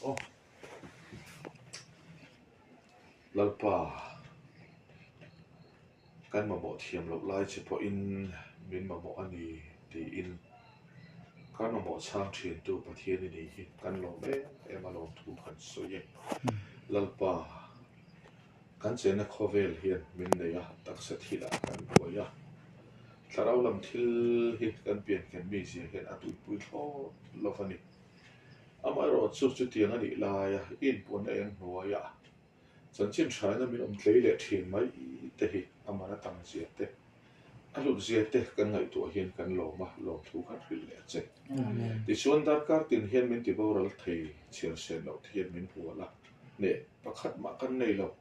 Aw. Lalpa, kan mamawh thiam loh lai che pawhin min mamawh a ni tiin kan mamawh chhang thintu Pathian i nih hi kan lawm em em a lawmthu kan sawi e. Lalpa, kan chenna khawvel hian min nei a, taksa thilah kan buai a, thlarau lam thil hi kan pianken mizia hian a tuipui thlawt lo va ni. Amaherawhchu chutiang a nih laia i inpuanna eng hnuaiah chanchin hraina min awm tlei leh thin mai te hi a man a tam zia te, a hlut zia te kan ngaihtuah hian kan lawm a, lawmthu kan hrilh leh a che. Tichuan darkar tin hian min ti boral thei chhiar sen loh te hian min hual a, hneh pakhat mah kan nei lo.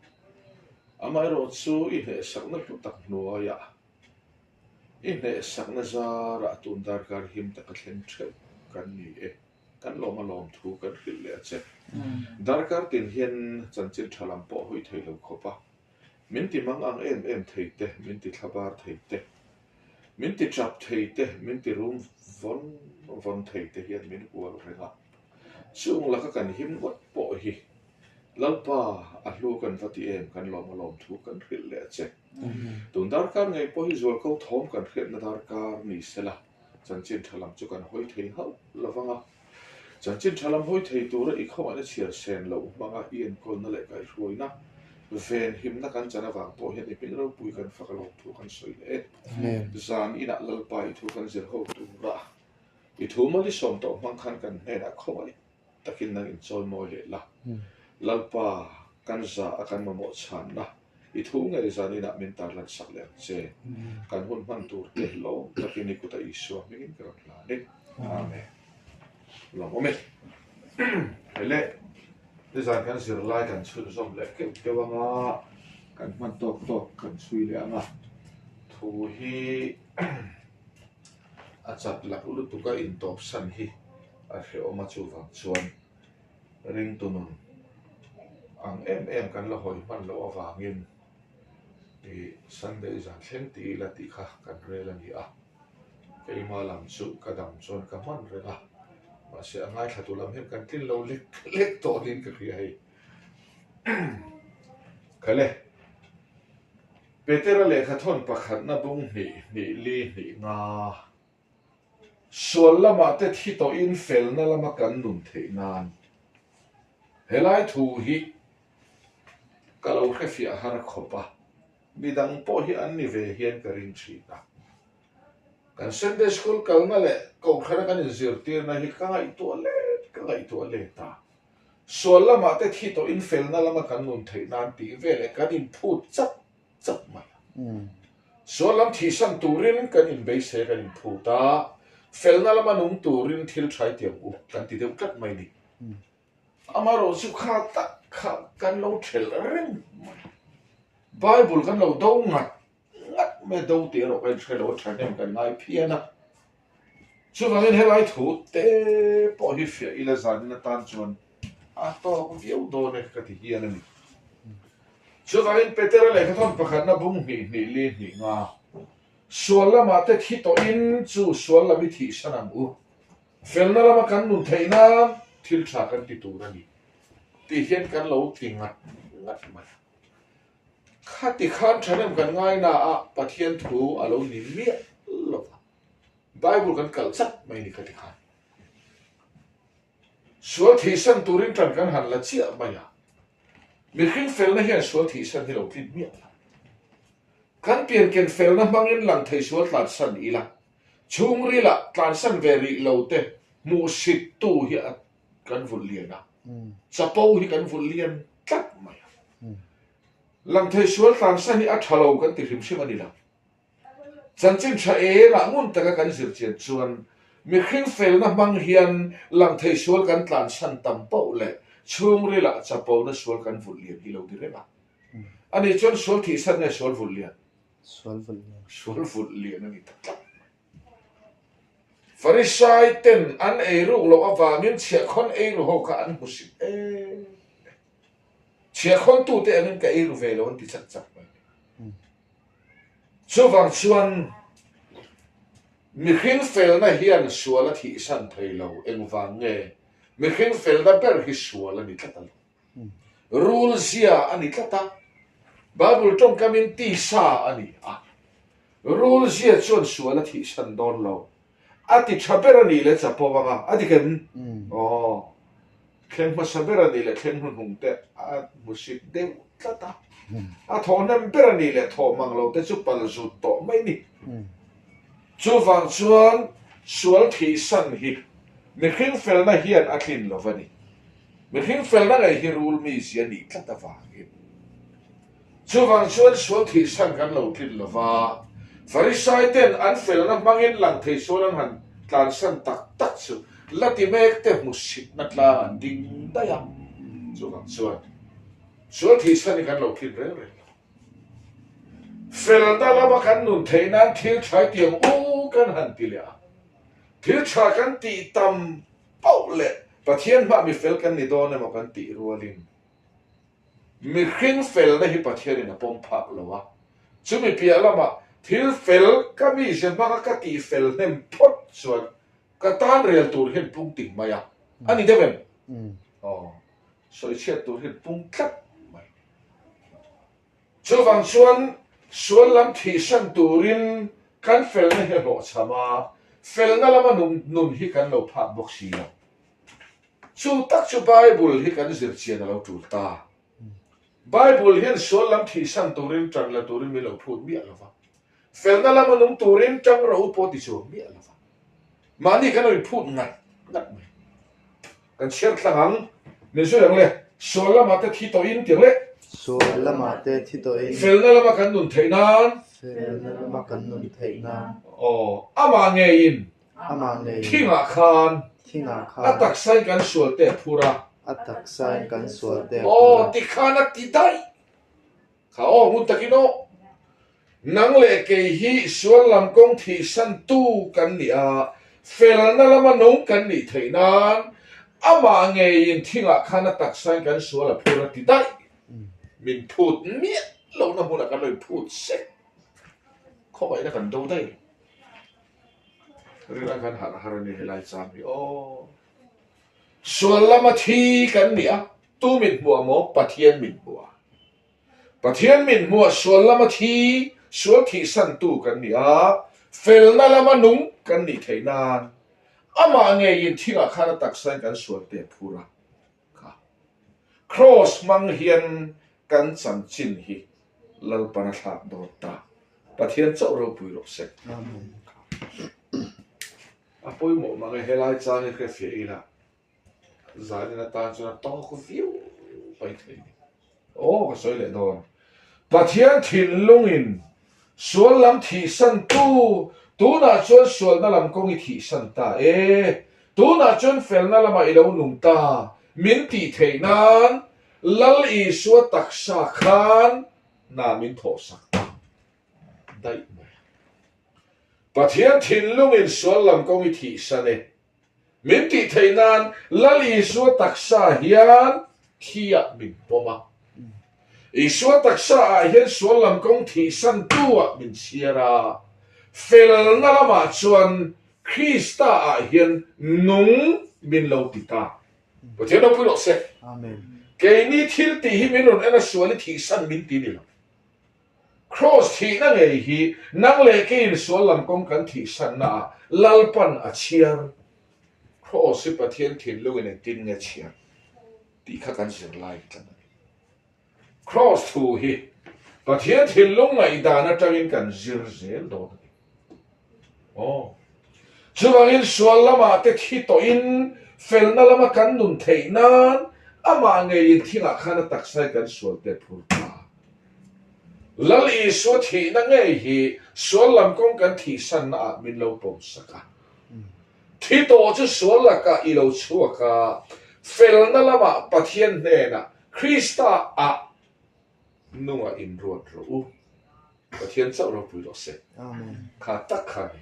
Amaherawhchu i hnehsakna hlu tak hnuaiah I hnehsakna zarah tun darkar him taka thleng theuh kan ni e. Kan lawm a lawm thu kan hrilh leh a che. Darkar tin hian chanchin tha lam pawh hawi thei lo khawp a. Min ti mang ang em em thei te, min ti thlabar thei te, min ti tap thei te, min ti rum vawn vawn thei te hian min hual reng a. Chung laka kan him ngawt pawh hi Lalpa a hlu kan va ti em kan lawm a lawm thu kan hrilh leh a che. Tun darkar ngei pawh hi zualko thawm kan hriatna darkar ni sela, chanchin tha lam chu kan hawi thei hauh lo vang a. Chanchin tha lam hawi thei tura i khawngaihna chhiar sen loh hmanga i enkawlna leh kaihhruaina ven himna kan chan avang pawh hian i hming ropui kan fak alawm thu kan sawi leh e. Zan inah Lalpa i thu kan zir ho tura i thu malisawm tawh hmang khan kan hnenah khawngaih takin nang inchawi mawi leh la. Lalpa, kan za a kan mamawh chhanna i thu ngei zan inah min tarlan sak leh ang che. Kan hun hman tur te lawm takin i kuta Isua hmingin ka rawn hlan e. Amen. Lawm awm e. Hei le, nizan kan zirlai kan chhunzawm leh keuh keuh anga kan hman tawk tawk kan chhui leh anga thu hi A chat lak lutuk a intawpsan hi a hrehawm a chuvang chuan ringtu nun ang em em kan la hawi hman loh avangin ih Sunday zan thleng ti ila tih kha kan rel a ni a, keimah lam chu ka dam chuan ka hman reng a, mahse a ngaithla tu lam hian kan tlin lo lek lek tawh niin ka hria hei. Khale. Petera lehkhathawn pakhatna bung hnih hnih li hnih nga sual lamah te thi tawhin felna lama kan nun theih nan helai thu hi ka lo hrefiah har khawp a, midang pawh hi an ni ve hian ka ring thin a. Kan Sunday School kalna leh Kohhrana kan inzirtirna hi ka ngaihtuah let ka ngaihtuah let a. Sual lamah te thi tawhin felna lama kan nun theih nan tih veleh kan inphut chap chap mai a. Sual lam thihsan turin kan inbeisei kan inphut a, felna lama nung turin thil thai tiang u kan ti deuh tlat mai ni. Amaherawh chu kha tak kha kan lo thelh reng mai. Bible kan lo do ngat ngat mai a, do tih erawh ka inhre lo a, thahnem kan ngai phian a. Chuvangin helai thu te pawh hi fiah ila zanin atan chuan a tawk viau dawn e ka ti hial a ni. Chuvangin Petera lehkhathawn pakhatna bung hnih hnih li hnih nga sual lamah te thi tawhin chu sual lam i thihsan ang u. Felna lama kan nun theih nan thil tha kan ti tur a ni tih hian kan lo ti ngat ngat mai. Khati khan thahnem kan ngaina a Pathian thu a lo ni miah lo va. Bible kan kalh chat mai ni khati khan. Sual thihsan turin tan kan han la chiah mai a. Mihring felna hian sual thihsan hi lo tlin miah lo. Kan pianken felna hmangin lang thei sual tlansan ila, chhungrilah tlansan ve rih lo te hmuhsittu hi a kan vulh lian a, chapo hi kan vulh lian tlat mai a. Lang thei sual tlansan hi a tha lo kan ti hrim hrim a ni lo. Chanchin tha engah ngun taka kan zir chian chuan mihring felna hmang hian lang thei sual kan tlansan tam poh leh chhungrilah chapona sual kan vulh lian hi lo ti reng a. Ani chuan sual thihsan nge sual vulh lian? Sual vulh lian. Sual vulh lian a ni ta tlat mai. Farisai ten an eiruk loh avangin chhiahkhawn eiru ho kha an hmusit em em. Chhiahkhawntute angin ka eiru ve lo an ti chak chak mai. Chuvang chuan mihring felna hian sual a thihsan thei lo, engvang nge? Mihring felna ber hi sual a ni tlat a lo. Rul zia a ni tlat a, Bible tawngkamin tisa a ni a. Rul zia chuan sual a thihsan dawn lo. A ti tha ber a nih leh chapo ang a, a dik em? Aw. Thleng hmasa ber a nih leh thleng hnuhnung te a hmusit deuh tlat a. A thawh hnem ber a nih leh thawh mang lo te chu pal zut tawh mai ni. Chuvang chuan sual thihsan hi mihring felna hian a tlin lo va ni. Mihring felna ngei hi rul mizia nih tlat avangin. Chuvang chuan sual thihsan kan lo tlin lo va, Farisai ten an felna hmangin lang thei sual an han tlansan tak tak chu la ti mek te hmusitna tlang an ding daih a. Chuvang chuan sual thihsan hi kan lo tlin reng reng lo. Felna lama kan nun theih nan thil tha i tiang u kan han ti leh a. Thil tha kan tih tam pauh leh Pathian hmah mi fel kan ni dawn emaw kan tih rualin mihring felna hi Pathianin a pawm phak lo a. Chumi piah lamah thil fel ka mizia hmanga ka tih fel hnem phawt chuan ka tan rel tur hian pung ting mai a. A ni deuh em? Aw, sawichhiat tur hian pung tlat mai. Chuvang chuan sual lam thihsan turin kan felna hi a hlawhchham a, felna lama nun hi kan lo phak bawk si lo. Chu tak chu Bible hi kan zir chian a lo tul ta. Bible hian sual lam thihsan turin tan la turin min lo phut miah lo va, felna lama nung turin tang rawh u pawh ti chuang miah lo va. Mahni kan lo inphut ngat ngat mai. Kan chhiar tlang ang. Min zui ang le. Sual lamah te thi tawhin ti ang le. Sual lamah te thi tawhin. Felna lama kan nun theih nan. Felna lama kan nun theih nan. Aw, amah ngeiin. Amah ngeiin. Thingah khan. Thingah khan. A taksain kan sual te a phur a. A taksain kan sual te a phur a. Aw, tikhan a ti daih. Kha aw hmun takin aw, nang leh kei hi sual lam kawng thihsan tu kan ni a, felna lama nung kan nih theih nan amah ngeiin thingah khan a taksain kan sual a phur a ti daih. Min phut miah lohna hmunah kan lo inphut sek. Khawngaihna kan do daih lo. Rilru kan harh har a ni helai chang hi aw. Sual lama thi kan ni a, tu min hmuh maw? Pathian min hmuh a. Pathian min hmuh a, sual lama thi, sual thihsantu kan ni a, felna lama nung kan nih theih nan amah ngeiin thingah khan a taksain kan sual te a phur a. Kha Kraws hmang hian kan chanchin hi Lalpan a thlak dawn ta. Pathian chauh ropui rawh se. Amen. A pawimawh mang e, helai chang hi hrefiah ila zanin atan chuan a tawk viau mai thei a ni. Aw ka sawi leh dawn. Pathian thinlungin sual lam thihsan tu, tunah chuan sualna lam kawng i thihsan ta e, tunah chuan felna lamah i lo nung ta, min tih theih nan Lal Isua taksa khan hna min thawhsak ta daih mai a. Pathian thinlungin sual lam kawng i thihsan e. Min tih theih nan Lal Isua taksa hian thi ah min pawm a. Isua taksa ah hian sual lam kawng thihsan tu ah min chhiar a. Felna lamah chuan Krista ah hian nung min lo ti ta. Pathian ropui rawh se. Amen. Keini thil tih hi min rawn en a sual i thihsan min ti ni lo. Kraws thihna ngei hi nang leh keiin sual lam kawng kan thihsanna ah Lalpan a chhiar. Kraws hi Pathian thinlungin engtin nge chhiar tih kha kan zir lai tlat a ni. Kraws thu hi Pathian thinlung ngaihdan atangin kan zir zel dawn a ni. Aw. Chuvangin sual lamah te thi tawhin felna lama kan nun theih nan amah ngeiin thingah khan a taksa hi kan sual te phur ta. Lal Isua thihna ngei hi sual lam kawng kan thihsanna ah min lo pawm sak a. Thi tawh chu sual lakah i lo chhuak a, felna lamah Pathian hnenah Krista ah Nungah inruat rawh u. Pathian chauh ropui rawh se. Kha tak kha a ni.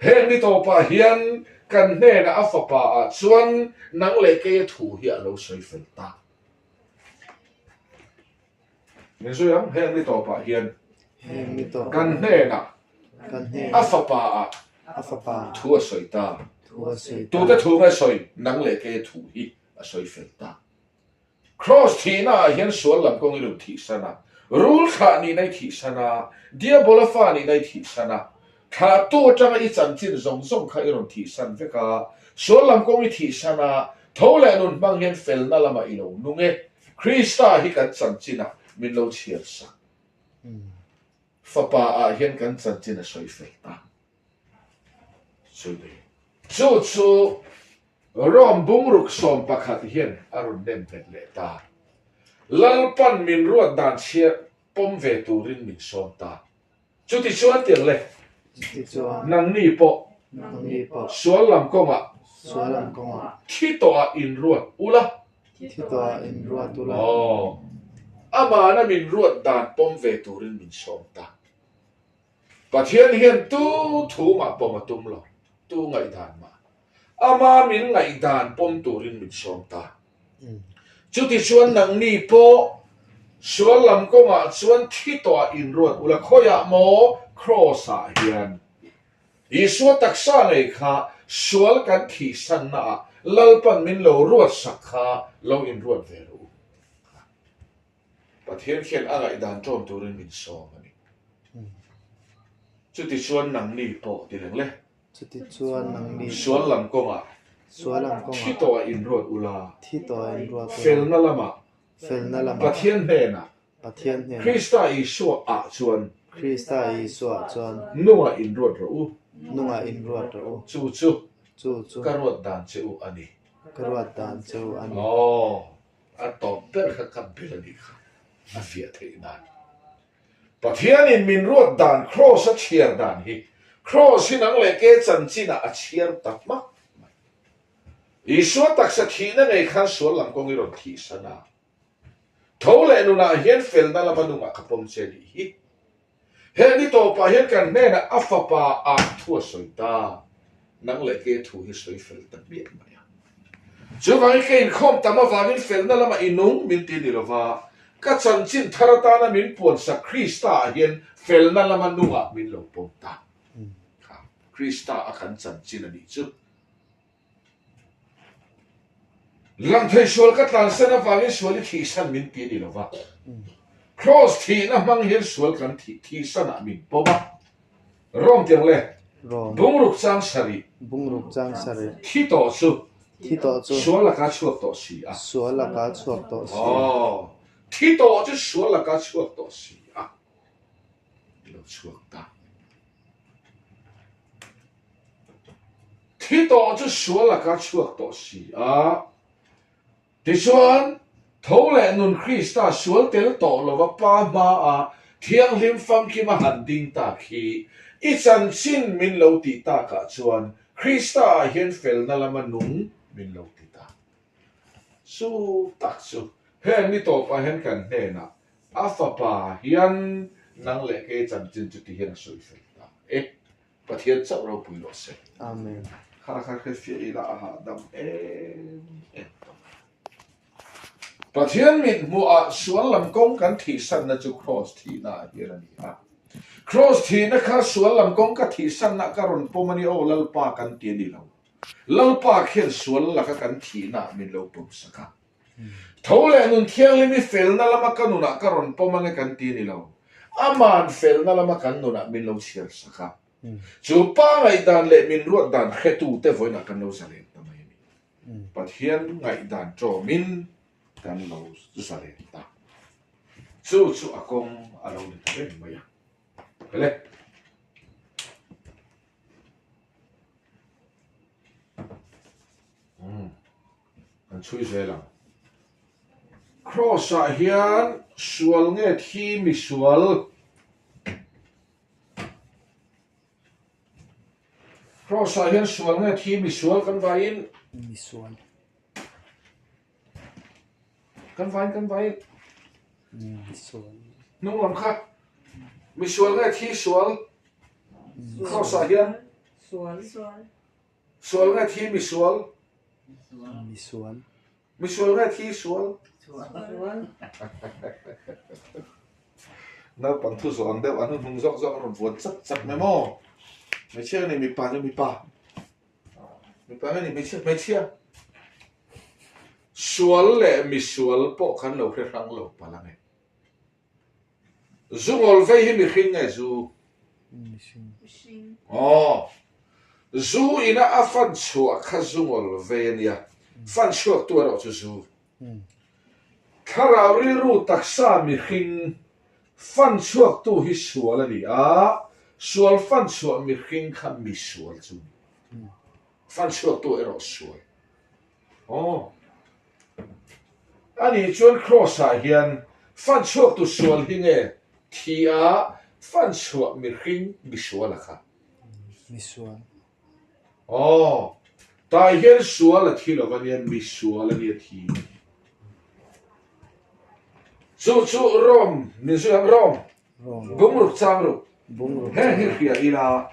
Heng ni tawpah hian kan hnenah a fapa ah chuan nang leh keia thu hi a lo sawi fel ta. Min zui ang, heng ni tawpah hian kan hnenah a fapa ah thu a sawi ta. Thu a sawi ta. Tute thu nge sawi? Nang leh kei thu hi a sawi fel ta. Kraws thihna ah hian sual lam kawng i rawn thihsan a, rul thlah nihna i thihsan a, diabola fa nihna i thihsan a, thlahtu atanga i chanchin zawng zawng kha i rawn thihsan vek a, sual lam kawng i thihsan a, tho leh nun hmang hian felna lamah i lo nung e. Krista hi kan chanchin ah min lo chhiar sak. Fapa ah hian kan chanchin a sawi fel ta. Chu ni. Chu chu Rome bungruk 11 hian a rawn nem nghet leh ta. Lalpan min ruat dan chhiar pawm ve turin min sawm ta. Chutichuan tiang le. Chutichuan. Nangni pawh. Nangni pawh. Sual lam kawngah. Sual lam kawngah. Thi tawhah inruat ula. Thi tawhah inruat ula. Aw. Amana min ruat dan pawm ve turin min sawm ta. Pathian hian tu thu mah pawm a tum lo, tu ngaihdan mah. Ama min ngaihdan pawm turin min sawm ta. Chutichuan nangni pawh sual lam kawngah chuan thi tawhah inruat ula khawiah maw Kraws-ah hian Isua taksa ngei kha sual kan thihsannaah Lalpan min lo ruatsak kha lo inruat ve rawh u. Pathian khian a ngaihdan ṭawm turin min sawm a ni. Chutichuan nangni pawh ti reng le. Chutichuan nangni pawh. Sual lam kawngah. Sual lam kawngah. Thi tawhah inruat ula. Thi tawhah inruat ula. Felna lamah. Felna lamah. Pathian hnenah. Pathian hnenah. Krista Isua ah chuan. Krista Isua ah chuan. Nungah inruat rawh u. Nungah inruat rawh u. Chu chu. Chu chu. Ka ruat dan che u a ni. Ka ruat dan che u a ni. Aw. A tawp ber kha ka ber a nih kha a fiah theih nan. Pathianin min ruat dan Kraws a chhiar dan hi Kraws hi nang leh ke chanchinah a chhiar ta hmak mai. Isua taksa thihna ngei khan sual lam kawng i rawn thihsan a. Tho leh nunah hian felna lama nungah ka pawm che nih hi. He ni tawpah hian kan hnenah a fapa ah thu a sawi ta. Nang leh ke thu hi sawi fel ta hmiah mai a. Chuvangin ka inkhawm tam avangin felna lamah i nung min ti ni lova, ka chanchin thar atana min puansak Krista ah hian felna lama nungah min lo pawm ta. Kha Krista a kan chanchin a nih chu. Langthei sual ka tlansan avangin sual i thihsan min ti a ni lova. Kraws thihna hmang hian sual kan thih thihsanah min pawm a. Rawm tiang le. Rawm. Bungruk chang sarih. Bungruk chang sarih. Thi tawh chu. Thi tawh chu. Sual laka chhuak tawh si a. Sual laka chhuak tawh si a. Aw. Thi tawh chu sual laka chhuak tawh si a. Lo chhuak ta. Thi tawh chu sual laka chhuak tawh si a. Tichuan, tho leh nun Krista sual tel tawh lova Pa hmaah thianghlim famkim a han ding tak hi, i chanchin min lo tih takah chuan Krista ah hian felna lama nung min lo ti ta. Chu tak chu heng ni tawpah hian kan hnenah a fapa hian nang leh kei chanchin chu ti hian a sawi fel ta e. Pathian chauh ropui rawh se. Amen. Kha kha hre fiah ila a hahdam em em tawh mai. Pathian mit hmuhah sual lam kawng kan thihsanna chu Kraws thihna ah hian a ni a. Kraws thihna kha sual lam kawng ka thihsanna ka rawn pawm a ni aw Lalpa kan ti a ni lo. Lalpa khian sual laka kan thihna ah min lo pawmsak a. Tho leh nun thianghlim i felna lama ka nunah ka rawn pawm ange kan ti ni lo. Aman felna lama kan nunah min lo chhiar sak a. Chu pa ngaihdan leh min ruat dan hretute vawiinah kan lo zalen ta mai a ni. Pathian ngaihdan tawmin kan lo zalen ta. Chu chu a kawng a lo ni ta reng mai a. Hele. Umm. Kan chhui zel ang. Kraws ah hian sual nge thi misual? Kraws ah hian sual nge thi misual kan vaiin? Misual. Kan vaiin kan vaiin. Misual. Hnung lam kha. Misual nge thi sual? Kraws ah hian. Sual. Sual nge thi misual? Misual. Misual nge thi sual? Sual. Naupang thu zawh ang deuh an hun hnung zawk zawk a rawn vuan chak chak mai maw? Hmeichhia ka nei mipa chu mipa. Mipa nge ni hmeichhia? Hmeichhia. Sual leh misual pawh kan lo hre hrang lo palh ange. Zu ngawl vei hi mihring nge zu? Mihring. Aw. Zu ina a fan chhuah kha zu ngawl vei a nia. Fan chhuaktu erawh chu zu. Thlarau rilru taksa mihring fan chhuaktu hi sual a ni a, sual fan chhuah mihring kha misual chu a ni. Fan chhuaktu erawh sual. Aw. Ani chuan Kraws ah hian fan chhuaktu sual hi nge thi a fan chhuah mihring misual a kha? Misual. Aw. Tah hian sual a thi lo va nia misual a nia thi. Chu chu Rome min zui ang Rome. Bungruk chang ruk. Heng hi hria ila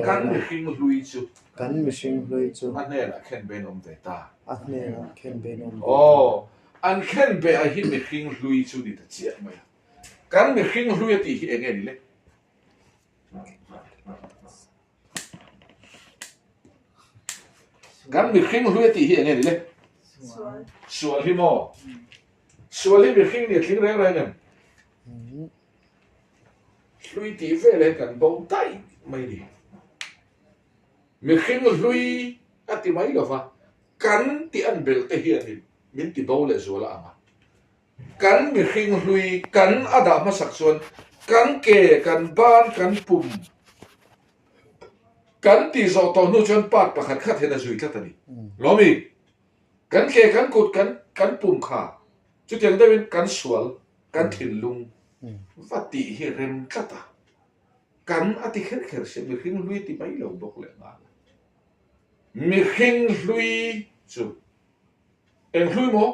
kan mihring hlui chu. Kan mihring hlui chu. A hnenah khen bein awm ve ta. A hnenah khen bein awm ve ta. Aw, an khen be a hi mihring hlui chu ni ta chiah mai a. Kan mihring hlui a tih hi eng nge ni le? Kan mihring hlui a tih hi eng nge ni le? Sual. Sual hi maw? Sual hi mihring nih a tling reng reng em? Hlui tih vel hian kan bo daih mai ni. Mihring hlui a ti mai lova, kan tih an belh te hianin min ti bo leh zual a ang a. Kan mihring hlui kan a dah hmasak chuan kan ke, kan ban, kan pum kan tih zawh tawh hnu chuan part pakhat khat hian a zui tlat a ni. Lawmi, kan ke, kan kut, kan kan pum kha chutiang deuhin kan sual, kan thinlung va tih hi rem tlat a. Kan a ti kher kher si, mihring hlui ti mai lo bawk leh nghal a. Mihring hlui chu Eng hlui maw?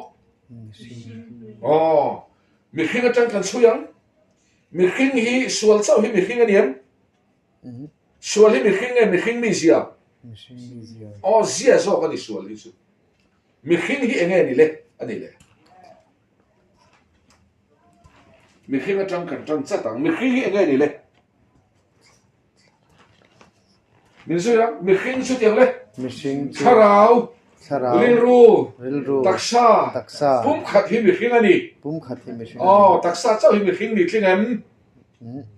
Aw, mihring atang kan chhui ang. Mihring hi sual chauh hi mihring a ni em? Sual hi mihring nge mihring mi zia? Aw, zia zawk a ni sual hi chu. Mihring hi enge ni le? A ni le. Mihring atang kan tan chat ang. Mihring hi enge ni le? Min zui a, mihring chu tiang le. Mihring chu Thlarau, thlarau, rilru, rilru, taksa, taksa, pumkhat hi mihring a ni. Pumkhat hi mihring a ni. Aw, taksa chauh hi mihring ni tling em?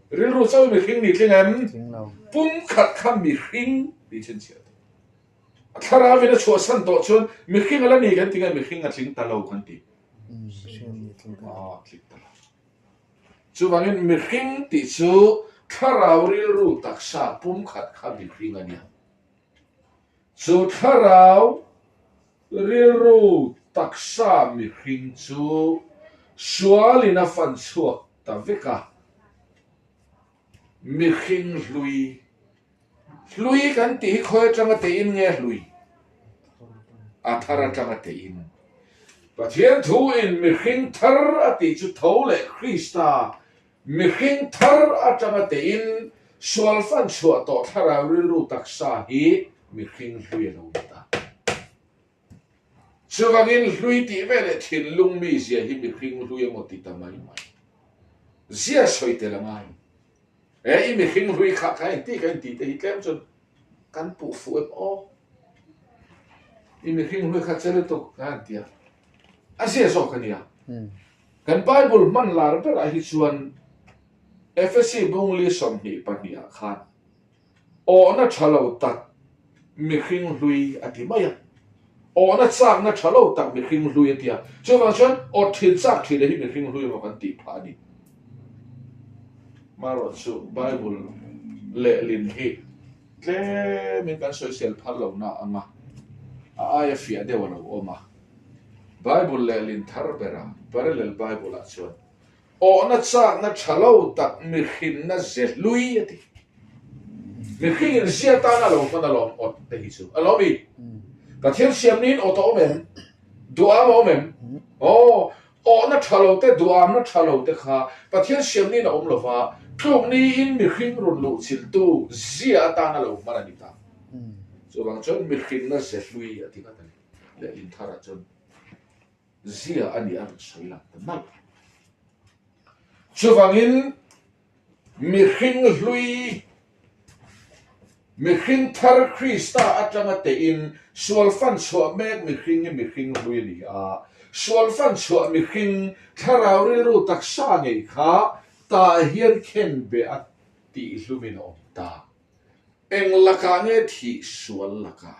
Rilru chauh hi mihring ni tling em? Tling lo. Pumkhat kha mihring tih chhinchhiah tur. A thlarau in a chhuahsan tawh chuan mihring a la ni kan ti nge mihring a tling ta lo kan ti. Mihring a ni tling ta lo. Aw, tling ta lo. Chuvangin mihring tih chu thlarau rilru taksa pumkhat kha mihring a nia. Chu thlarau rilru taksa mihring chu sualin a fan chhuak ta vek a, mihring hlui Hlui kan tih hi khawi atanga teiin nge hlui? A thar atanga teiin. Pathian thuin mihring thar a tih chu tho leh Krista mihring thar atanga teiin sual fan chhuah tawh thlarau rilru taksa hi mihring hlui a lo ni ta. Chuvangin hlui tih ve leh thinlung mizia hi mihring hlui emaw ti ta mai mai. Zia sawi tel a ngai. He i mihring hlui kha kha engti ka intih te hi tlem chuan kan puh fuh em aw. I mihring hlui kha che lutuk ka han ti a. A zia zawk a nia. Kan Bible hman lar berah hi chuan Efesi bungli 22 ah khan Awhna tha lo tak mihring hlui a ti mai a. Awhna chakna tha lo tak mihring hlui a ti a. Chuvang chuan awt thin chak thin hi mihring hlui emaw kan tih phah a ni. Marawh chu Bible lehlin hi tlemin kan sawisel phal lo na ang a, a aia fiah deuh a lo awm a. Bible lehlin thar bera Parallel Bible ah chuan Awhna chakna tha lo tak mihrinna ze hlui a ti. Mihringin zia tana lo hman alawm awt te hi chu a lawm i. Pathian siam niin awt a awm em? Duham a awm em? Aw, awhna tha lo te, duhamna tha lo te kha Pathian siam niin a awm lo va, tluk niin mihring rawn luh chiltu zia atana lo hman a ni ta. Chuvang chuan mihrinna ze hlui a ti ngat a ni. Lehlin tharah chuan. Zia a nih a rawn sawi lang ta mai. Chuvangin mihring hlui Mihring thar Krista atanga tehin sual fan chhuah mek mihring hi mihring hlui a ni a. Sual fan chhuah mihring thlarau rilru taksa ngei kha tah hian khenbeh a tihhlumin a awm ta. Eng lakah nge thih sual lakah?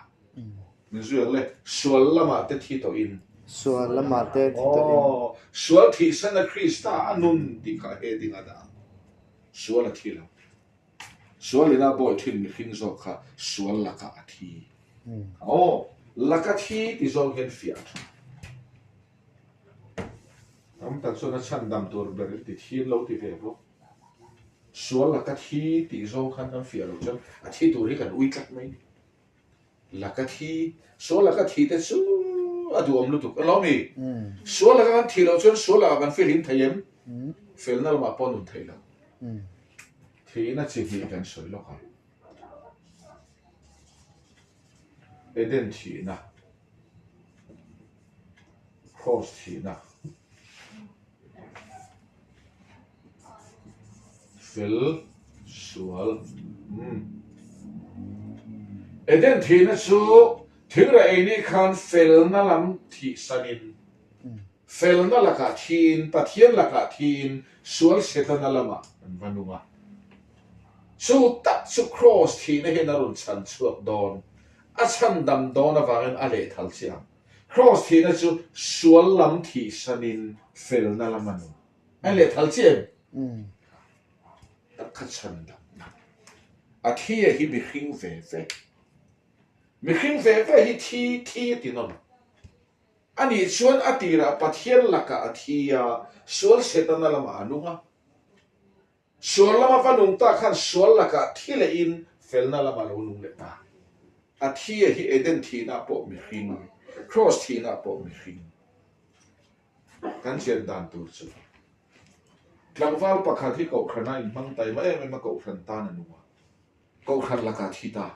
Min zui ang le, sual lamah te thi tawhin. Sual lamah te thi tawhin. Aw, sual thihsana Krista a nun tih kha heading a dah ang. Sual a thi lo. Sual ina bawi thin mihring zawk kha sual lakah a thi. Aw, laka thi ti zawng hian fiah a tha. Tam tak chuan a chhandam tur ber in ti thi an lo ti ve bawk. Sual laka thi tih zawng khan kan fiah loh chuan a thi tur hi kan ui tlat mai ni. Laka thi, sual laka thi te chu a duhawm lutuk a lo mi. Sual laka kan thih loh chuan sual lakah kan fihlim thei em? Felna lamah pawh nun theih lo. Thihna chi hnih kan sawi lawk ang. Eden thihna, Kraws thihna. Fel sual umm. Eden thihna chu thilra ei nih khan felna lam thihsanin, felna lakah thiin, Pathian lakah thiin sual setana lamah an va nung a. Chu tak chu Kraws thihna hian a rawn chhan chhuak dawn, a chhandam dawn avangin a lehthal chiah ang. Kraws thihna chu sual lam thihsanin felna lam a nung. A lehthal chiah em? Tak kha chhan damna. A thi a hi mihring ve ve. Mihring ve ve hi thi thi a ti nawm. Anih chuan a tirah Pathian lakah a thi a, sual Setana lamah a nung a. Sual lama va nung ta khan sual lakah thi lehin felna lama lo nung leh ta. A thi a hi Eden thihna pawh mihring, Kraws thihna pawh mihring. Kan chian dan tur chu tlangval pakhat hi kohhrana inhmang taima em em a kohhran tan a nung a, kohhran lakah thi ta.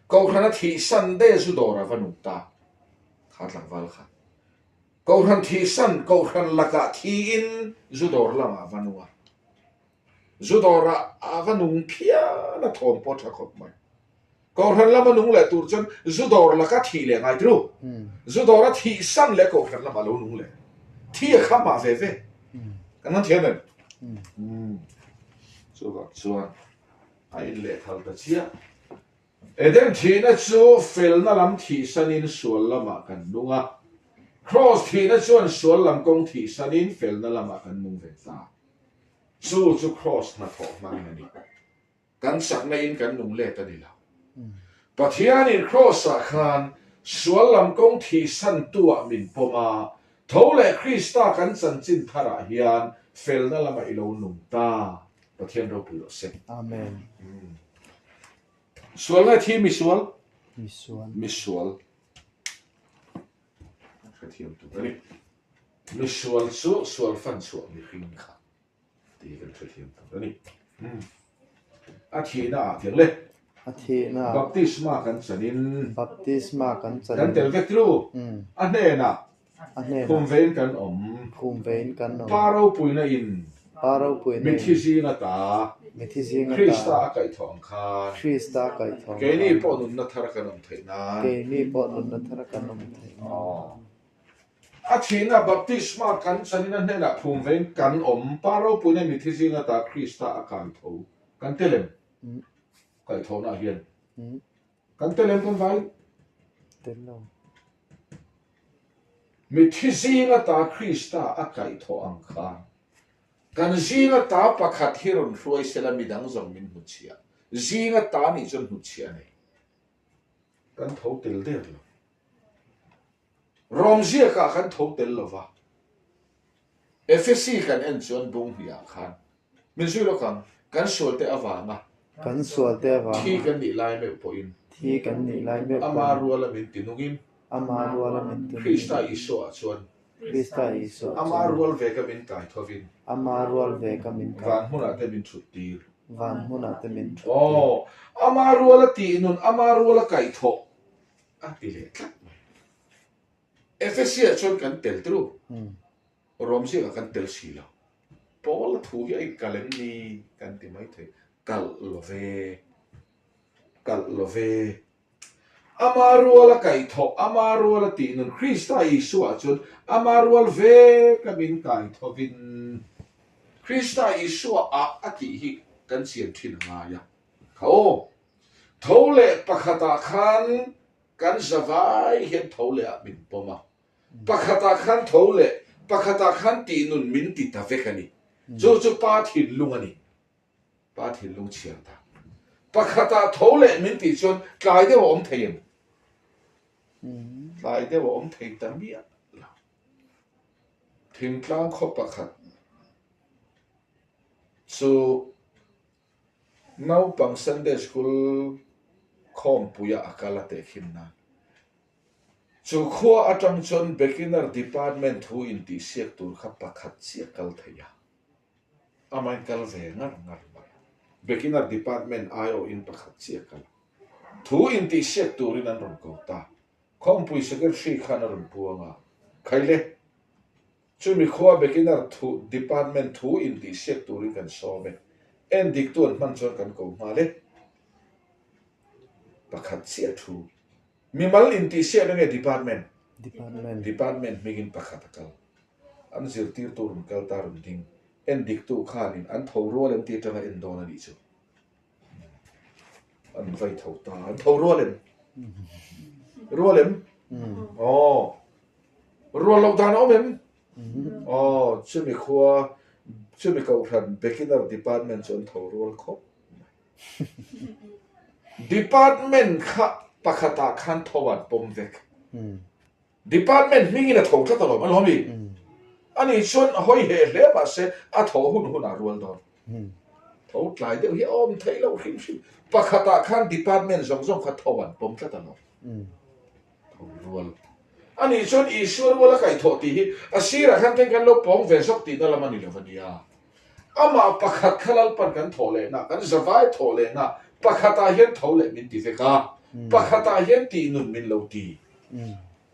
Kohhrana thih Sunday zu dawrah va nung ta kha tlangval kha. Kohhran thihsan, kohhran lakah thiin zu dawr lamah a va nung a. Zu dawrah a va nung phian a, thawm pawh a tha khawp mai. Kohhran lama nung leh tur chuan zu dawr laka thih leh ngai tru. Zu dawra thihsan leh kohhran lamah lo nung leh. Thi a kham mah ve ve. Kan han thiam em? Chuvang chuan a inlehthal ta chiah. Eden thihna chu felna lam thihsanin sual lamah kan nung a, Kraws thihna chuan sual lam kawng thihsanin felna lamah kan nung ve ta. Chu chu Kraws hnathawh hmangin a ni. Kan chakna in kan nung let a ni lo. Pathianin Kraws-ah khan sual lam kawng thihsantu-ah min pawm a, tho leh Krista kan chanchin tharah hian felna lamah i lo nung ta. Pathian ropui rawh se. Amen. Sual nge thi misual? Misual. Misual. Hrethiam tur a ni. Misual chu sual fan chhuah mihring kha tih kan hrethiam tur a ni. A thihna ah tiang le. A thihna ah. Baptisma kan chanin. Baptisma kan chanin. Kan tel vek tlu. A hnenah. A hnenah. Phum vein kan awm. Phum vein kan awm. Pa ropuina in. Pa ropuina in. Mithi zing ata. Mithi zing ata. Krista a kaihthawh ang khan. Krista a kaihthawh ang khan. Keini pawh nunna thar kan awm theih nan. Keini pawh nunna thar kan awm theih nan. A thihna baptisma kan chanin a hnenah phum vein kan awm. Pa ropuina mithi zing ata Krista a kaitho. Kan tel em? Kaihthawhna ah hian. Kan tel em kan vai? Tel lo. Mithi zing ata Krista a kaihthawh ang khan, kan zing ata pakhat hi rawn hruai sela midang zawng min hnutchhiah. Zing ata nih chuan hnutchhiah a nei. Kan tho tel der lo. Rom ziakah kan tho tel lo va. Efesi kan en chuan bung hniah khan Min zui lawk ang, kan sualte avanga. Kan sualte avanga. Thi kan nih lai meuh pawhin. Thi kan nih lai meuh pawhin. Ama ruala min ti nungin. Ama ruala min ti nungin. Krista Isua chuan. Krista Isua chuan. Ama rual ve ka min kai thovin. Ama rual ve ka min kai. Van hmunah te min thut tir. Van hmunah te min thut tir. Aw, ama ruala tih nun, ama ruala kaihthawh a ti leh tlat mai. Efesia chuan kan tel tru. Rom ziakah kan tel si lo. Paula thu hi a inkalh em ni kan ti mai thei. Kalh lo ve. Kalh lo ve. Ama ruala kaihthawh, ama ruala tih nun Krista Isua chuan ama rual ve ka min kaithovin Krista Isua ah a tih hi kan chian thin a ngai a. Kha aw, tho leh pakhatah khan kan zavai hian tho leh ah min pawm a, pakhatah khan tho leh pakhatah khan tih nun min ti ta vek a ni. Chu chu Pa thinlung a ni. Pa thinlung chhiar ta. Pakhatah tho leh min tih chuan tlai deuh a awm thei em? Tlai deuh a awm thei ta miah lo. Thingtlang khaw pakhat chu naupang Sunday School khawmpuia a kal a tehkhin nan. Chu khua atang chuan Beginner Department thu intihsiak tur kha pakhat chiah kal thei a. Amahin kal ve ngar ngar mai a. Beginner Department aiawhin pakhat chiah kal a. Thu intihsiak turin an rawn ko ta. Khawmpui Secretary khan a rawn puang a, Khaile, chumi khua Beginner thu Department thu intihsiak turin kan sawm e. En diktu an hman chuan kan ko nghal e. Pakhat chiah thu. Mimal intihsiakna nge Department? Department. Department hmingin pakhat a kal. An zirtirtu rawn kal ta rawn ding. En diktu khanin an tho rual em tih atanga en dawn a nih chu. An vai tho ta. An tho rual em? Rual em? Aw. Rual loh dan a awm em? Aw, chumi khua, chumi kohhran Beginner Department chu an tho rual khawp mai. Department kha pakhatah khan tho an pawm vek. Department hmingin a tho tlat alawm, a lawm i? Ani chuan a hawi heh hle mahse a tho hun hunah rual dawn. Tho tlai deuh hi a awm theih loh hrim hrim. Pakhatah khan department zawng zawng kha tho an pawm tlat alawm. Tho rual. Ani chuan Isua rual a kaihthawh tih hi a sirah khan keng kan lo pawng ve zawk tihna lam a ni lo a nia. Amah pakhat kha Lalpan kan thawh lehna, kan zavai thawh lehna pakhatah hian tho leh min ti vek a, pakhatah hian tih nun min lo ti.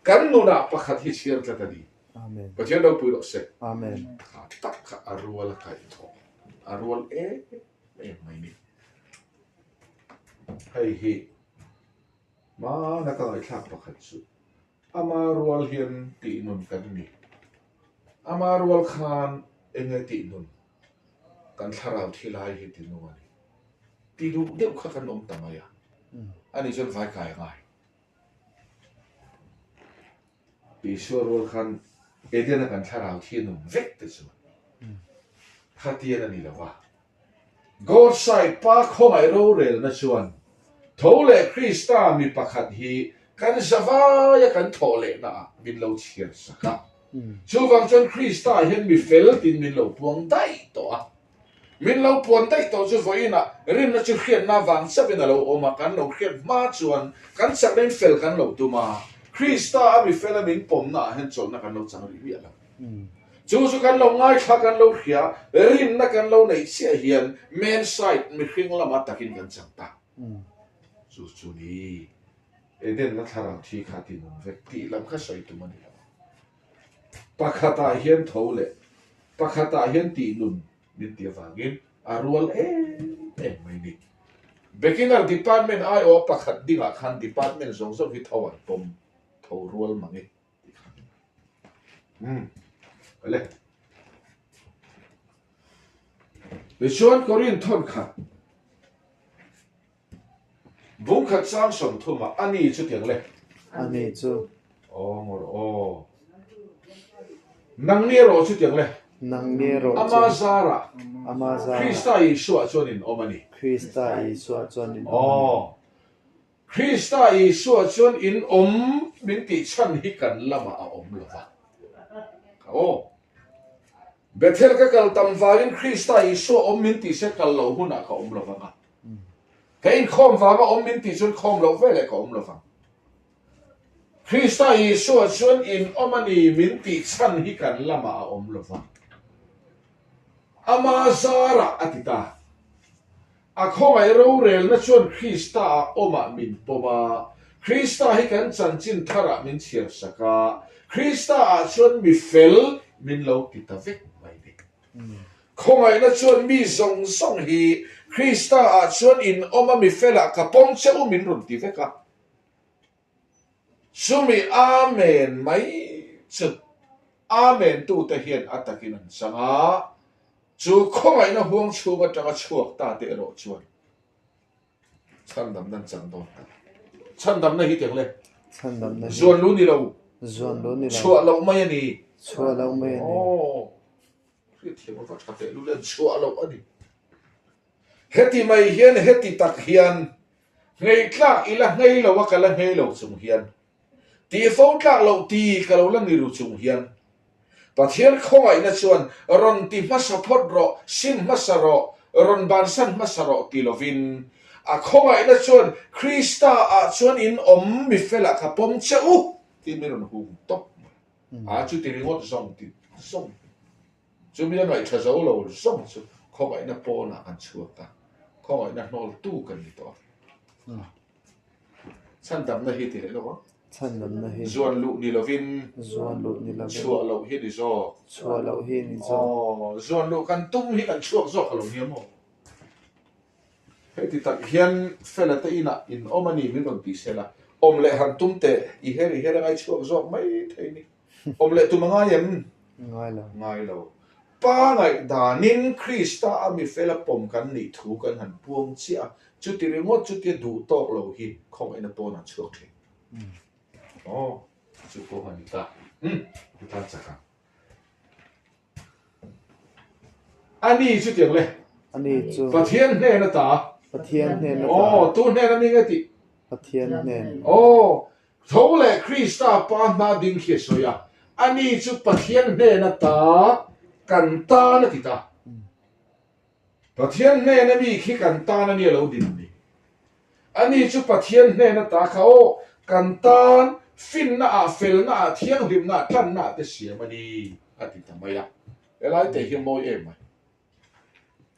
Kan nunah pakhat hi chhiar tlat a ni. Pathian ropui rawh se. Kha tak kha a rual a kaihthawh, a rual em em mai ni. Hei hi hmana ka ngaihthlak pakhat chu ama rual hian tih nun kan ni. Ama rual khan enge tih nun kan thlarau thi lai hi ti nung a ni. Ti duh deuh kha kan awm ta mai a. Ani chuan vai kai a ngai. Isua rual khan Eden-a kan thlarau thi nung vek te chuan khatian a ni lo va. God side pa khawngaih rorelna chuan tho leh Krista mi pakhat hi kan zavaia kan thawh lehna ah min lo chhiar sak a. Chuvang chuan Krista hian mi fel tin min lo puang daih tawh a. Min lo puan daih tawh chu vawiinah rinna chu hriatna vang chauhin a lo awm a, kan lo hriat hma chuan kan chakna in fel kan lo tum a, Krista a mi fela min pawmna ah hian chawlhna kan lo chang rih miah lo. Chu chu kan lo ngaithla kan lo hria, rinna kan lo neih chiah hian man side mihring lama takin kan chang ta. Chu chu ni Edenna thlarau thi kha ti nung vek tih lam kha sawi tum a ni lo. Pakhatah hian tho leh pakhatah hian tih nun min ti avangin a rual em em mai ni. Beginner department aiawh pakhat dingah khan department zawng zawng hi tho an pawm tho rual mang e tih kha. Umm le. Tichuan Korin thawn khat Bung khat sang 30 ah a ni chu tiang le. A ni chu. Aw ngawr aw. Nang ni erawh chu tiang le. Nang ni erawh chu. Ama zarah. Ama zarah. Krista Isua chuan in awm a ni. Krista Isua chuan in awm a ni. Aw. Krista Isua chuan in awm min tih chhan hi kan lamah a awm lo va. Aw. Bethel ka kal tam vangin Krista Isua awm min tih se kal loh hunah ka awm lo vang a. Ka inkhawm vanga awm min tih chuan khawm loh veleh ka awm lo vang. Krista Isua chuan in awm a ni min tih chhan hi kan lamah a awm lo vang. Ama zarah a ti ta. A khawngaih rorelna chuan Krista-ah awmah min pawm a, Krista hi kan chanchin tharah min chhiar sak a, Krista-ah chuan mi fel min lo ti ta vek mai ni. Khawngaihna chuan mi zawng zawng hi Krista ah chuan in awm a mi felah ka pawm che u min rawn ti vek a. Chumi Amen mai chu Amen tute hian a takin an chang a, chu khawngaihna huang chhung atanga chhuak ta te erawh chuan Chhandamna an chang dawn ta. Chhandamna hi tiang le. Chhandamna hi. Zuan lu ni lo. Zuan lu ni lo. Chhuah loh mai a ni. Chhuah loh mai a ni. Aw. Hriatthiam a va tha teh lu le chhuah loh a ni. Heti mai hian heti tak hian nghei tlak ila nghei lo a ka la nghei lo chung hian tih fo tlak loh ti ka lo la ni ru chung hian Pathian khawngaihna chuan rawn ti hmasa phawt rawh, sim hmasa rawh, rawn bansan hmasa rawh ti lovin a khawngaihna chuan Krista ah chuan in awm mi felah ka pawm che u tiin min rawn hung tawp mai. A chuti ringawt zawng ti zawng chumi a ngaihṭha zo lo zawng chu khawngaihna pawnah kan chhuak a, khawngaihna hnawltu kan ni tawh a. Chhandamna hi ti leh lo ang. Chhandamna hi. Zuan luh ni lovin. Zuan luh ni lovin. Chhuah loh hi ni zawk. Chhuah loh hi ni zawk. Aw, zuan luh kan tum hi kan chhuak zawk a lo nia maw? Heti tak hian Fela te inah in awm a ni min rawn ti sela, awm leh han tum teh, i her i her a ngai chhuak zawk mai thei ni. Awm leh tum a ngai em? Ngai lo. Ngai lo. Pa ngaihdanin Krista a mi Fela pawm kan nih thu kan han puang chiah a, chuti ringawt chutia duh tawk lo hi khawngaihna pawn an chhuak thin. Aw, chu pawh a ni ta. Umm, i tan chak ang. A ni chu tiang le. A ni chu. Pathian hnen ata. Pathian hnen ata. Aw, tu hnen a mi nge tih? Pathian hnen. Aw, tho leh Krista pa hna ding khi a sawi a. A ni chu Pathian hnen ata kan tan a ti ta. Pathian hnen a mi khi kan tan a nia lo din ni. Ani chu Pathian hnen ata kha aw, kan tan finna ah, felna ah, thianghlimna ah, tlanna ah te siam a ni, a ti ta mai a. Helai te hi a mawi em mai.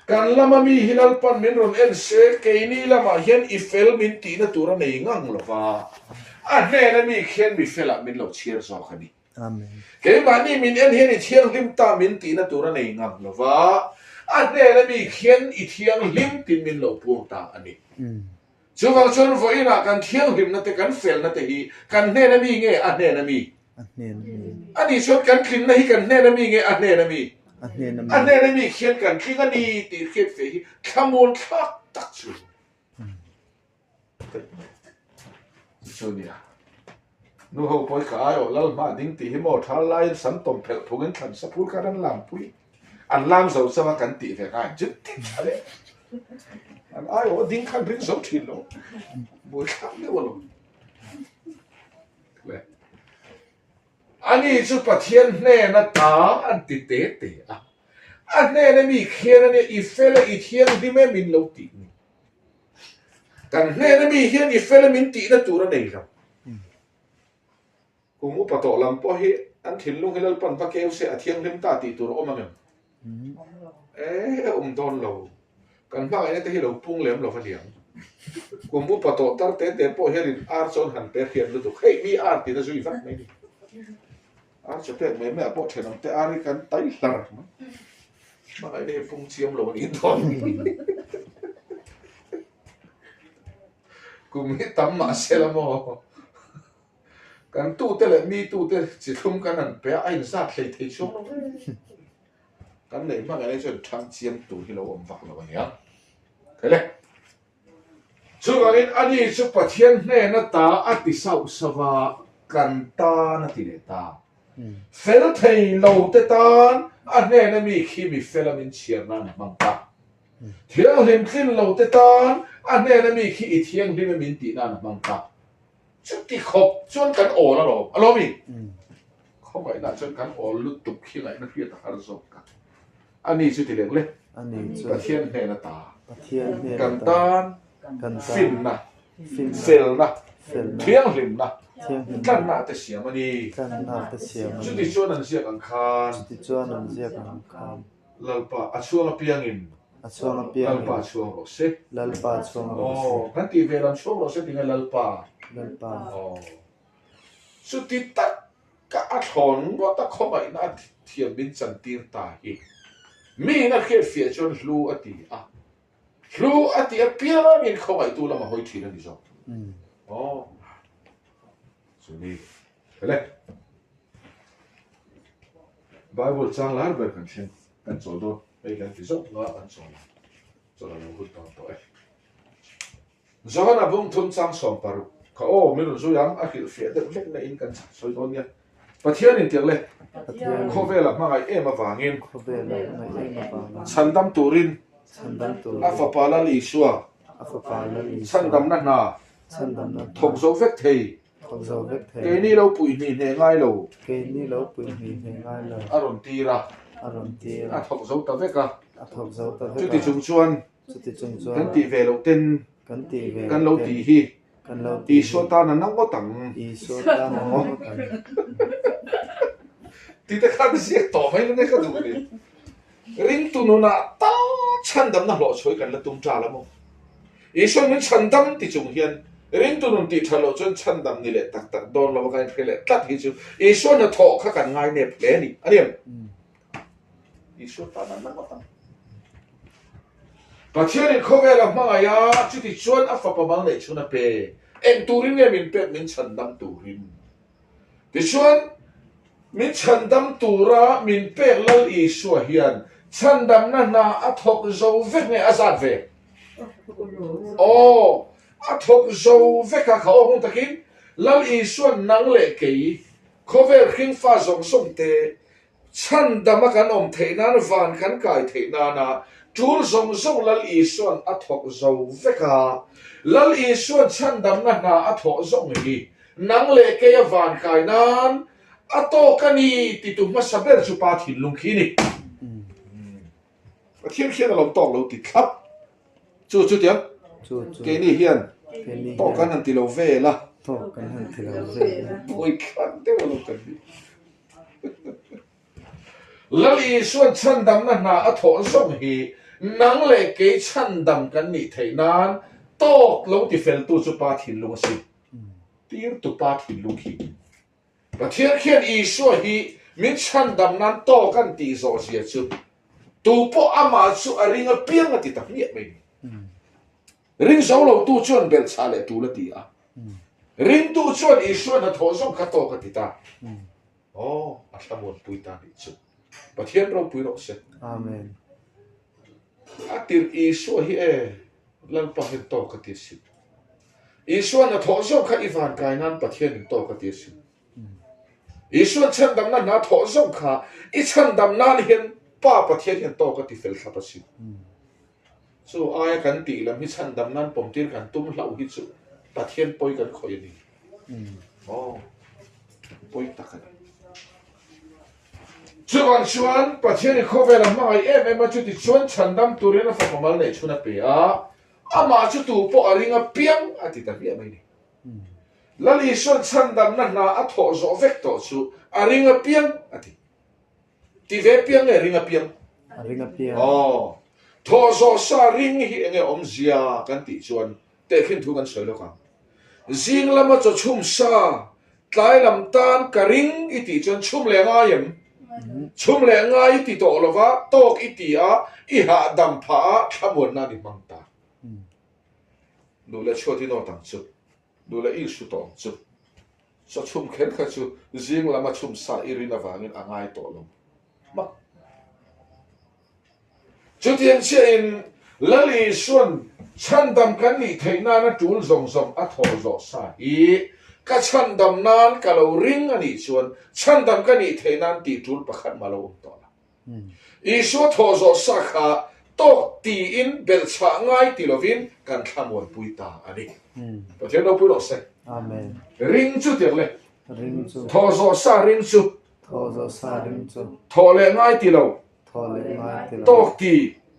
Kan lama mi hi Lalpan min rawn en se, keini lamah hian i fel min tihna tur a nei ngang lo va, a hnena mi khian mi felah min lo chhiar zawk a ni. Amen. Keimahni min en hian i thianghlim ta min tihna tur a nei ngam lo va, a hnena mi khian i thianghlim tiin min lo puang ta a ni. Chuvang chuan vawiinah kan thianghlimna te kan felna te hi kan hnena mi nge a hnena mi? A hnena mi. A nih chuan kan tlinna hi kan hnena mi nge a hnena mi? A hnena mi. A hnena mi khian kan tling a ni tih hriat ve hi thlamuan thlak tak chu. Chu nia. Nu ho pawi ka ai aw lal hma ding tih hi maw thal laiin sam tawm phelh phungin thlan sa phul khan an lam pui. An lam zo chauh a kan tih ve ngai chu ti tha le. An ai aw ding khan ring zo thin lo. Buai thlak deuh alawm. Le. Ani chu Pathian hnena ta an ti te te a. A hnena mi khian ania i fel a i thianghlim em in lo tih ni. Kan hnena mi hian i fel a min tihna tur a nei lo. Kum upa tawh lam pawh hi an thinlung hi Lalpan va keu se a thianghlim ta tih tur a awm ang em? E, awm dawn lo. Kan hmangaihna te hi lo pung lem lo va niang. Kum upa tawh tar te te pawh hian in ar chu an han pe hriat lutuk. Hei mi ar tina zui vak mai ni. Ar chu pek mai mai ah pawh thenawm te ar hi kan tai hlar mai. Hmangaihna hi pung chiam lo a nih dawn. Kum hi tam mah se la maw? Kan tute leh mi tute chi thlum kan han pe a, a inzat hlei thei chuang lo ve. Kan neih hmangaihna chuan thang chiam tur hi lo awm vak lo a nia. Khaile. Chuvangin ani chu Pathian hnena ta a ti sauh sauh a, kan tan a ti leh ta. Fel thei lo te tan a hnena mi khi mi fel a min chhiar nan a hmang ta. Thianghlim tlin lo te tan a hnena mi khi i thianghlim e min tih nan a hmang ta. Chuti khawp chuan kan awl alawm, alawm i? Khawngaihna chuan kan awl lutuk khi ngaihna hriat a har zawk ta. Ani chu ti leng le. Pathian hnen ata. Kan tan finna, felna, thianghlimna, tlanna te siam a ni. Chuti chuan an ziak ang khan. Lalpa a chhuang apiangin Lalpa chhuang rawh se. Aw, kan tih ve lam chhuang rawh se tinge Lalpa. Aw. Chuti tak ka a thlawn ngawt a khawngaihna a thiam min chantir ta hi. Miin a hriatfiah chuan hlu a ti a, hlu a ti apiangin khawngaihtu lam a hawi thin a ni zawk. Aw, chumi le. Bible chang lar ber kan thleng, kan chawl dawn, hei kan ti zawk nga kan chawl ang, chawl a lo hun dawn tawh e. Johana bung thum chang 60 kha aw min rawn zui ang, a hrilhfiah deuh hlek na in kan sawi dawn nia. Pathian in tiang le, khawvel a hmangaih em avangin, chhandam turin a fapa Lal Isua chhandamna hna thawk zo vek thei, keini lo puih hnih hneh ngai lo, a rawn tir a, a thawk zo ta vek a, chuti chung chuan Kan tih ve loh ten kan lo tih hi Isua tan a na ngawt ang. Tih te khan ziak tawh mai lo nia ka duh ni. Ringtu nunah tal chhandamna hlawh chhuai kan la tum ṭal a maw? Isua min chhandam ti chung hian ringtu nun tih ṭha loh chuan chhandam ni leh tak tak dawn lo a kan inhre leh tlat hi chu Isua hnathawh kha kan ngainep hle a ni. A ni em? Isua tan a na ngawt ang. Pathianin khawvel a hmangaih a, chuti chuan a fapa mal neih chhun a pe. Eng turin nge min pek? Min chhandam turin. Tichuan, min chhandam tura min pek Lal Isua hian chhandamna hna a thawk zo vek nge a zat ve? Aw, a thawk zo vek a, kha aw hung takin Lal Isua'n nang leh kei, khawvel hringfa zawng zawng te, Chhandama kan awm theih nan van kan kai theih nana tul zawng zawng Lal Isua'n a thawk zo vek a. Lal Isua'n chhandamna hna a thawh zawng hi nang leh kei a van kai nan a tawk a ni titu hmasa ber chu Pa thinlung khi ni. Pathian khian a lo tawk lo ti thlap. Chu chu tiang keini hian tawk kan han ti lo vel a. Tawk kan han ti lo vel a. Pawi khan deuh a lo kan ni. Lal Isua'n chhandamna hna a thawh zawng hi nang leh kei chhandam kan nih theih nan tawk lo ti feltu chu Pa thinlung a si. Tirtu Pa thinlung khi. Pathian khian Isua hi min chhandam nan tawk an tih zawh zia chu tu pawh amah chu a ring apiang a ti ta hmiah mai ni. Ring zo lo tu chuan belhchhah leh tul a ti a. Ringtu chuan Isua hnathawh zawng kha tawk a ti ta. Aw, a thlamuanpui ta nih chu. Pathian ropui rawh se. Amen. A tirh Isua hi e, Lalpa hian tawk a ti asin. Isua hnathawh zawng kha i van kai nan Pathianin tawk a ti asin. Isuan chhandamna hna thawh zawng kha i chhandam nan hian Pa Pathian hian tawk a ti fel thlap asin. Chu aia kan tih lam hi chhandam nan pawmtir kan tum hlauh hi chu Pathian pawi kan khawih a ni. Aw, pawi tak a ni. Chuvang chuan Pathianin khawvel a hmangaih em em a, chuti chuan chhandam turin a fapa mal neih chhun a pe a, amah chu tu pawh a ring apiang a ti ta hmiah mai ni. Lal Isuan chhandamna hna a thawh zawh vek tawh chu a ring apiang a ti. Ti ve piang nge ring apiang? A ring apiang. Aw. Thawh zawh sa ring hi enge awmzia kan tih chuan tehkhin thu kan sawi lawk ang. Zing lama chaw chhum sa tlai lam tan ka ring i tih chuan chhum leh ngai em? Chhum leh ngai i ti tawh lova tawk i ti a, i hahdam phah a, thlamuanna a ni hmang ta. Duh leh chhuat i nawt ang chu. Duh leh i hru tawh ang chu. Chaw chhum kher kha chu zing lama chhum sa i rin avangin a ngai tawh lo hmak. Chutiang chiahin Lal Isua'n chhandam kan nih theih nana tul zawng zawng a thawh zawh sa hi ka chhandam nan ka lo ring a nih chuan chhandam ka nih theih nan tih tul pakhat mah lo awm tawh lo. Isua thawh zawh sa kha tawk tiin belhchhah ngai ti lovin kan thlamuanpui ta a ni. Pathian ropui rawh se. Amen. Ring chu tirh le. Ring chu. Thawh zawh sa ring chu. Thawh zawh sa ring chu. Thawh leh ngai ti lo. Thawh leh ngai ti lo. Tawk ti.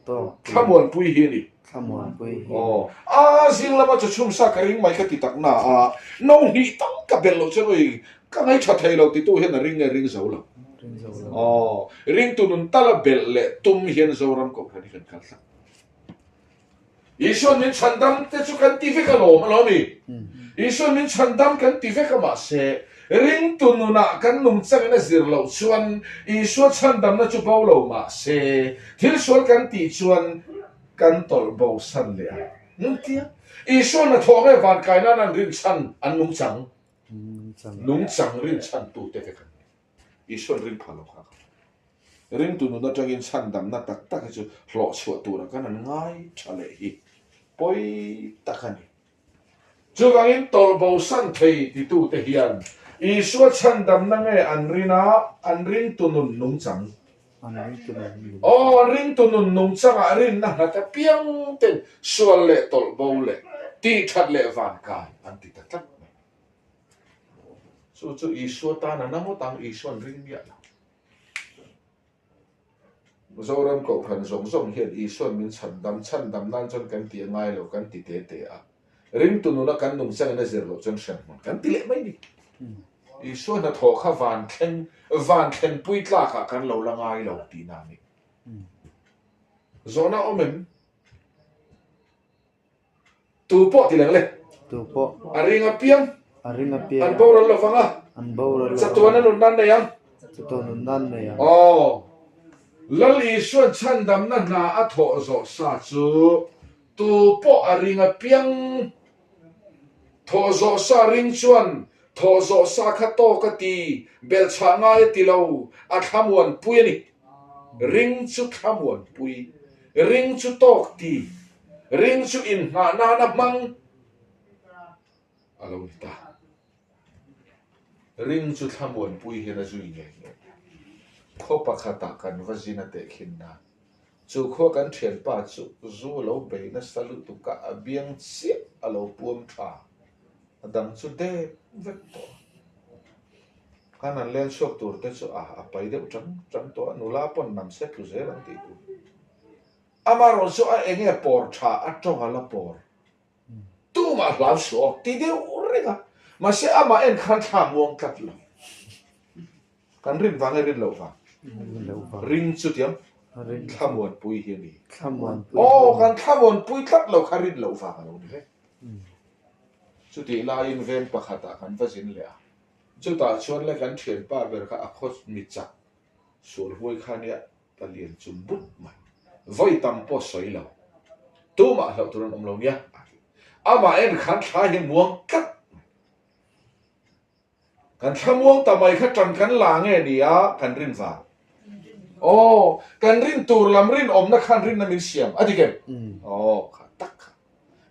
Tawk ti. Thlamuanpui hi a ni. Thlamuanpui hi. Aw. A zing lama chu chhum sa ka ring mai ka ti tak na a, no hnih tam ka belh loh chuan oi ka ngaihṭha thei lo titu hian a ring nge ring zo lo. Ring zo lo. Aw. Ringtu nun tala belh leh tum hian Zoram Kohhran hi kan kal tlat. Isuan min chhandam te chu kan ti vek alawm alawm i. Isuan min chhandam kan ti vek a mahse. Ringtu nunah kan nungchangin a zir loh chuan Isua chhandamna chu bo lo mah se, thil sual kan tih chuan kan tawlh bo san leh a. Engtia? Isua hnathawh nge van kai nan an rinchhan an nungchang? Nungchang rinchhantute vek an ni. Isua'n ring phah lo kha ka hre. Ringtu nun atangin chhandamna tak tak hi chu hlawhchhuah tura kan an ngai tha leh hi pawi tak a ni. Chuvangin tawlhbosan thei titute hian Isua chhandamna nge an rin a, an ringtu nun nungchang? Aw, an ringtu nun nungchangah rinna nghat apiang ten sual leh tawlhbo leh tihthat leh vankai an ti ta tlat mai. Chu chu Isua tan a na ngawt ang, Isua'n ring miah lo. Zoram Kohhran zawng zawng hian Isua'n min chhandam, chhandam nan chuan kan ti a ngai lo, kan ti te te a. Ringtu nuna kan nungchangin a zir loh chuan hremhmun kan ti leh mai ni. Isua hnathawh kha van thleng, van thlenpui tlakah kan lo la ngai lo tihna a ni. Zawhna awm em? Tu pawh ti leng le. Tu pawh. A ring apiang. A ring apiang. An boral lo vang a. An boral lo vang a. Chatuan a nun nan nei ang. Chatuan nun nan nei ang. Aw. Lal Isuan chhandamna hna a thawh zawh sa chu tu pawh a ring apiang. Thawh zawh sa ring chuan thawh zawh sa kha tawk a ti, belhchhah ngai a ti lo, a thlamuan pui a ni. Ring chu thlamuan pui. Ring chu tawk ti. Ring chu inhnah nana hmang a lo ni ta. Ring chu thlamuanpui hian a zui ngei ngei. Khaw pakhatah kan va zin a tehkhin nan. Chu khua kan thianpa chu zu a lo bei nasa lutuk a, a biang chiah a lo puam tha. A dang chu dep vek tawh a. Khan an leng chhuak tur te chu a a pai deuh chang chang tawh a, nula pawn nam se tlu zel ang tih tur. Amaherawh chu a enge pawr tha a tawng a la pawr. Tumah hlau suh aw ti deuh reng a, mahse amah en khan thla muang tlat lo. Kan rin vang nge rin loh vang? Ring chu tiang thlamuanpui hi a ni. Aw kan thlamuanpui tlat lo kha rin loh vang a lo ni vek. Chutih laiin veng pakhatah kan va zin leh a, chutah chuan le kan thianpa ber kha a khaw mi chak sual huai kha nia Palian chu but mai. Vawi tam pawh sawi lo. Tumah hlauh tur an awm lo nia a ti. Amah en khan thla hi muang tlat mai. Kan thla muang ta mai kha tan kan la nge ni a kan rin vang. Aw, kan rin tur lam rinawmna khan rinna min siam a dik em? Aw, kha tak kha.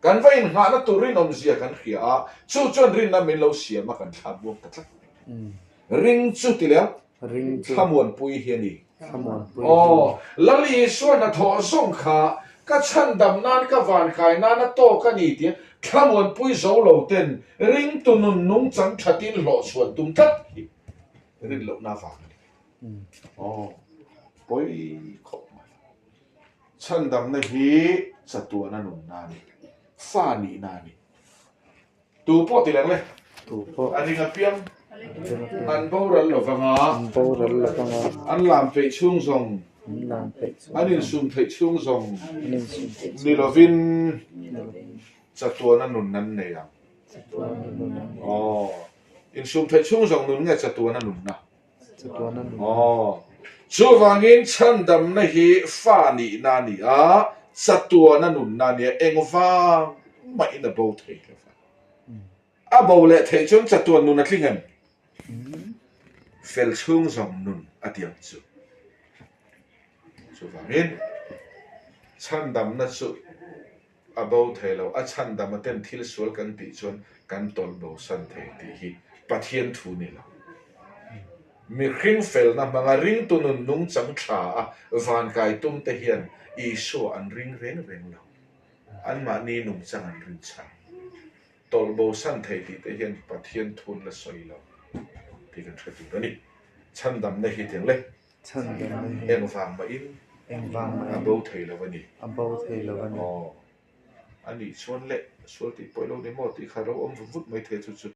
Kan va inngahna tur rinawmzia kan hria a, chu chuan rinna min lo siam a kan thla muang ta tlat mai. Ring chu ti leh Ring chu. Thlamuanpui hi a ni. Thlamuanpui hi. Aw, Lal Isua hnathawh zawng kha ka chhandam nan ka vankai nan a tawk a ni tia thlamuanpui zo lo ten ringtu nun nungchang thatin hlawhchhuan tum tlat hi rin lohna vang a ni. Aw, pawi khawp mai. Chhandamna hi chatuana nunna a ni, fa nihna a ni. Tu pawh ti leng le. Tu pawh. A ring apiang. An boral lo vang a. An boral lo vang a. An lam peih chhung zawng. An lam peih chhung. An insum theih chhung zawng. An insum theih chhung. Ni lovin. Ni lovin. Chatuana nun an nei ang. Chatuana nun an nei. Aw. Insum theih chhung zawng nun nge chatuana nunna? Chatuana nunna. Aw. Chuvangin chhandamna hi fa nihna a ni a, chatuana nunna a ni a, engvang mahin a bo thei lo va. A bo leh theih chuan chatuan nun a tling em? Fel chhung zawng nun a ti ang chu. Chuvangin chhandamna chu A bo thei lo, a chhandam a ten thil sual kan tih chuan kan tawlh bo san thei tih hi Pathian thu ni lo. Mihring felna hmanga ringtu nun nungchang tha a vankai tum te hian Isua an ring reng reng lo. Anmahni nungchang an rin chhan. Tawlh bo san thei tih te hian Pathian thu an la sawi lo tih kan hre tur a ni. Chhandamna hi tiang le. Chhandamna hi. Engvang mahin. Engvang mahin. A bo thei lo a ni. A bo thei lo a ni. Aw. A nih chuan le, sual tih pawh i lo ni maw tih kha ro awm vut vut mai thei chu chu.